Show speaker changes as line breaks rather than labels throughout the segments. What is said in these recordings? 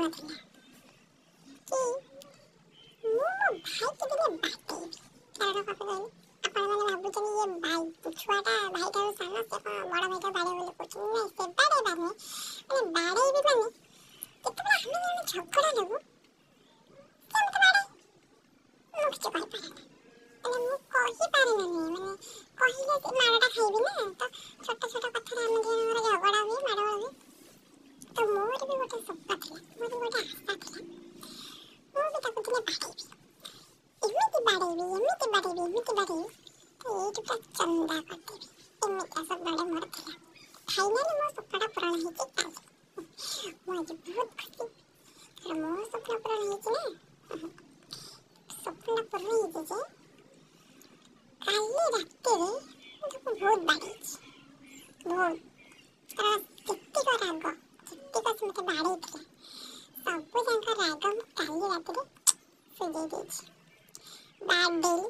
ସ୍ୱପ୍ନ ଥିଲା କି ମୁଁ ମୋ ଭାଇକି ଦିନେ ବାଡ଼େଇବି। କାରଣ କ'ଣ କହିଲେ, ଆପଣମାନେ ଭାବୁଛନ୍ତି ଇଏ ଭାଇ ଛୁଆଟା ଭାଇଠାରୁ ସାନ, ସେ କ'ଣ ବଡ଼ ଭାଇଠାରୁ ବାଡ଼େଇବ ବୋଲି କହୁଛନ୍ତି? ନାଇଁ, ସେ ବାଡ଼େଇବା ନୁହେଁ, ମାନେ ବାଡ଼େଇବି ମାନେ ଯେତେବେଳେ ଆମେ ଜଣେ ଝଗଡ଼ା ଲାଗୁ, ସେ ମୋତେ ବାଡ଼ାଏ, ମୁଁ କିଛି କହିପାରେ ନା। ମାନେ ମୁଁ କହିପାରେ ନା ନୁହେଁ, ମାନେ କହିଲେ ସେ ମାଡ଼ଟା ଖାଇବି ନା। ତ ଛୋଟ ଛୋଟ କଥାରେ ଆମ ଦୁଇ ଜଣଙ୍କର ଝଗଡ଼ା ହୁଏ, ମାଡ଼ଗୋଳ ହୁଏ। ତ ମୋର ବି ଗୋଟେ ସ୍ୱପ୍ନ ଥିଲା, ମୋର ବି ଗୋଟେ ଆଶା ଥିଲା, ମୁଁ ବି ତାକୁ ଦିନେ ବାଡ଼େଇବି, ଏମିତି ବାଡ଼େଇବି, ଏମିତି ବାଡ଼େଇବି, ଏମିତି ବାଡ଼େଇବି ତ ଏଇଠି ପୁରା ଚନ୍ଦା କରିଦେବି। ଏମିତିଆ ସ୍ୱପ୍ନଟେ ମୋର ଥିଲା। ଫାଇନାଲି ମୋ ସ୍ୱପ୍ନଟା ପୂରଣ ହେଇଛି କାଲି। ମୁଁ ଆଜି ବହୁତ ଖୁସି, କାରଣ ମୋ ସ୍ୱପ୍ନ ପୂରଣ ହେଇଛି ନା। ସ୍ୱପ୍ନଟା ପୂରଣ ହେଇଛି ଯେ କାଲି ରାତିରେ ମୁଁ ତାକୁ ବହୁତ ବାଡ଼େଇଛି, ବହୁତ। କାରଣ ଯେତିକ ରାଗ, ଯେତିକ ସେ ମୋତେ ବାଡ଼େଇଥିଲା, ସବୁ ଯାକ ରାଗ ମୁଁ କାଲି ରାତିରେ ସୁଝେଇ ଦେଇଛି। ବାଡ଼େଇଲି,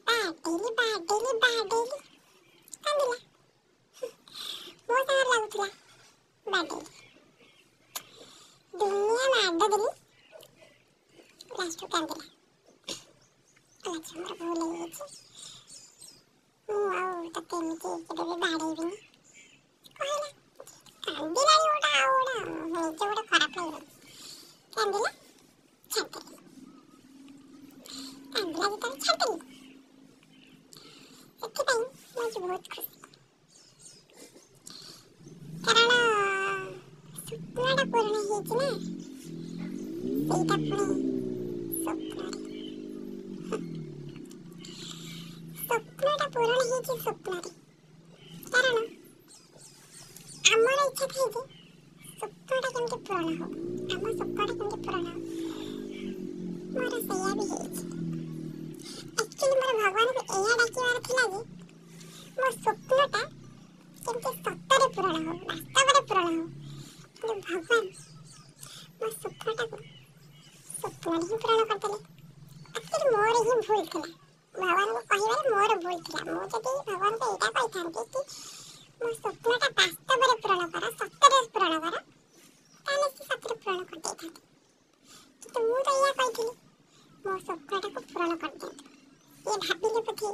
ବାଡ଼େଇଲି, ବାଡ଼େଇଲି, ବାଡ଼େଇଲି, କାନ୍ଦିଲା, ମୋ ସାଙ୍ଗରେ ଲାଗୁଥିଲା, ବାଡ଼େଇଲି, ଦୁନିଆ ମାଡ଼ ଦେଲି, ଲାଷ୍ଟକୁ କାନ୍ଦିଲା, କହିଲା ମୋର ଭୁଲ ହେଇଯାଇଛି, ମୁଁ ଆଉ ତତେ ଏମିତି କେବେ ବି ବାଡ଼େଇବିନି। କହିଲା, କାନ୍ଦିଲାଣି ଗୋଟେ, ଆଉ ଗୋଟେ ନିଜେ ଗୋଟେ ଖରାପ ଲାଗିବନି? କାନ୍ଦିଲା, ଛାଡ଼ିଦେଲି। କାନ୍ଦିଲା ଯେତେବେଳେ ଛାଡ଼ିଦେଲି, ସେଥିପାଇଁ ମୁଁ ଆଜି ବହୁତ ଖୁସି, କାରଣ ସ୍ୱପ୍ନଟା ପୂରଣ ହେଇଛି ନା, ସେଇଟା ପୁଣି ସ୍ୱପ୍ନରେ। ସ୍ୱପ୍ନଟା ପୂରଣ ହେଇଛି ସ୍ୱପ୍ନରେ, କାରଣ ଆମର ଇଚ୍ଛା ଥାଏ ଯେ ସ୍ୱପ୍ନଟା କେମିତି ପୂରଣ ହଉ, ଆମ ସ୍ୱପ୍ନଟା କେମିତି ପୂରଣ ହଉ। ମୋର ସେଇଆ ବି ହେଇଛି। ଆକ୍ଚୁଆଲି ମୋର ଭଗବାନଙ୍କୁ ଏଇଆ ଡାକିବାର ଥିଲା ଯେ ମୋ ସ୍ୱପ୍ନଟା କେମିତି ସତରେ ପୂରଣ ହଉ, ବାସ୍ତବରେ ପୂରଣ ହଉ, କିନ୍ତୁ ଭଗବାନ ମୋ ସ୍ୱପ୍ନଟାକୁ ସ୍ୱପ୍ନରେ ହିଁ ପୂରଣ କରିଦେଲେ। ଆକ୍ଚୁଆଲି ମୋର ହିଁ ଭୁଲ ଥିଲା, ଭଗବାନଙ୍କୁ କହିବାରେ ମୋର ଭୁଲ ଥିଲା। ମୁଁ ଯଦି ଭଗବାନଙ୍କୁ ଏଇଟା କହିଥାନ୍ତି କି ମୋ ସ୍ୱପ୍ନଟା ବାସ୍ତବରେ ପୂରଣ କର, ସତରେ ପୂରଣ କର, ତାହେଲେ ସେ ସତରେ ପୂରଣ କରିଦେଇଥାନ୍ତେ। କିନ୍ତୁ ମୁଁ ତ ଏଇଆ କହିଥିଲି, ମୋ ସ୍ୱପ୍ନଟାକୁ ପୂରଣ କରିଦିଅନ୍ତୁ। ଇଏ ଭାବିଲେ ବୋଧେ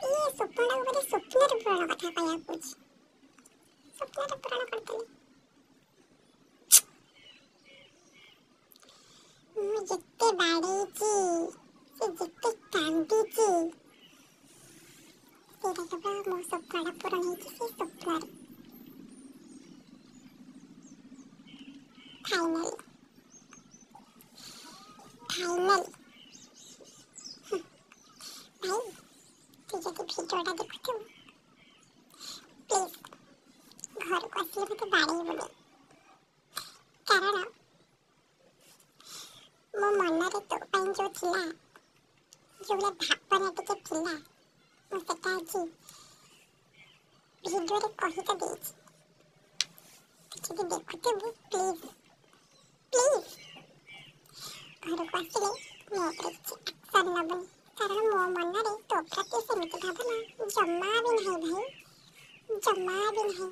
ଇଏ ସ୍ୱପ୍ନଟାକୁ ବୋଧେ ସ୍ୱପ୍ନରେ ପୂରଣ କଥା କହିବାକୁ କହୁଛି, ସ୍ୱପ୍ନରେ ପୂରଣ କରିଦେଲେ। ମୁଁ ଯେତେ ବାଡ଼େଇଛି, ସେ ଯେତେ କାନ୍ଦିଛି, ସେଇଟା କେବଳ ମୋ ସ୍ୱପ୍ନଟା ପୂରଣ ହେଇଛି ସେ ସ୍ୱପ୍ନରେ। Finally, finally. ଭାଇ, ତୁ ଯଦି ଭିଡ଼ିଓଟା ଦେଖୁଥିବୁ, ପ୍ଲିଜ୍ ଘରକୁ ଆସିଲେ ମୋତେ ବାଡ଼େଇବୁନି, କାରଣ ମୋ ମନରେ ତୋ ପାଇଁ ଯେଉଁ ଥିଲା, ଯେଉଁଭଳିଆ ଭାବନା ଟିକେ ଥିଲା, ମୁଁ ସେଟା ଆଜି ଭିଡ଼ିଓରେ କହି ତ ଦେଇଛି। ତୁ ଯଦି ଦେଖୁଥିବୁ, ପ୍ଲିଜ୍ ପ୍ଲିଜ୍ ଘରକୁ ଆସିଲେ ମୋ ଉପରେ କିଛି ଆକ୍ସନ୍ ନେବୁନି, କାରଣ ମୋ ମନରେ ତୋ ପ୍ରତି ସେମିତି ଭାବନା ଜମା ବି ନାହିଁ ଭାଇ, ଜମା ବି ନାହିଁ।